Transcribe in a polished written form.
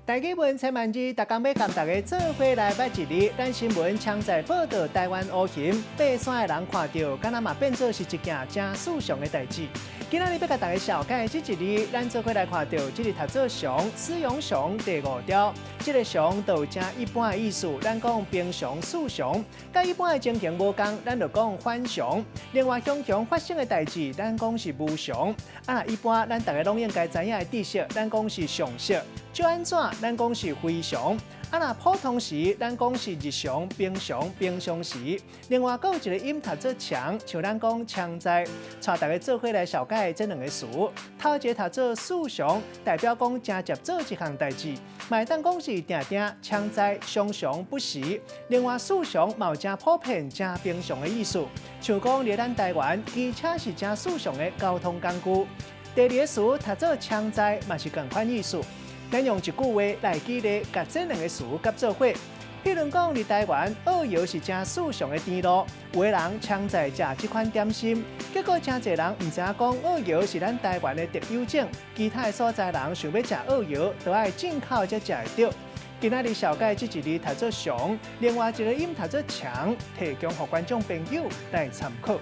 台語文千萬字，逐工欲共大家做伙來捌一字。咱新聞常在報道台灣烏魚，爬山的人看著，敢若嘛變做是一件誠穡常的代誌。今仔日欲共大家紹介這一字，咱做伙來看著，這个讀做常，司勇常第五雕。這个常就有誠一般的意思，咱講平常、穡常，佮一般的情形無仝，咱就講反常。另外，常常發生的代誌，咱講是無常。啊，一般咱逐家攏應該知影的知識，咱講是常識。就按怎，咱講是非常。啊，若普通時，咱講是日常、平常、平常時。另外，閣有一個音讀做常，像咱講常在，帶大家做伙來紹介這兩个詞。頭一个讀做穡常，代表講誠捷做一項代誌，嘛會當講是定定、常在、常常不時。另外，穡常嘛有誠普遍、誠平常的意思，像講佇咱台灣，機車是誠穡常的交通工具。第二个詞讀做常在，嘛是仝款意思。咱用一句話來舉例，共這兩個詞結做伙。譬如講，佇台灣，澳搖是誠穡常的甜露，有的人常在食這款點心，結果誠濟人毋知影講澳搖是咱台灣的特有種，其他的所在人想欲食澳搖，都愛進口才食會著。今仔日紹介這一字讀做常，另外一個音讀做強，提供予觀眾朋友來參考。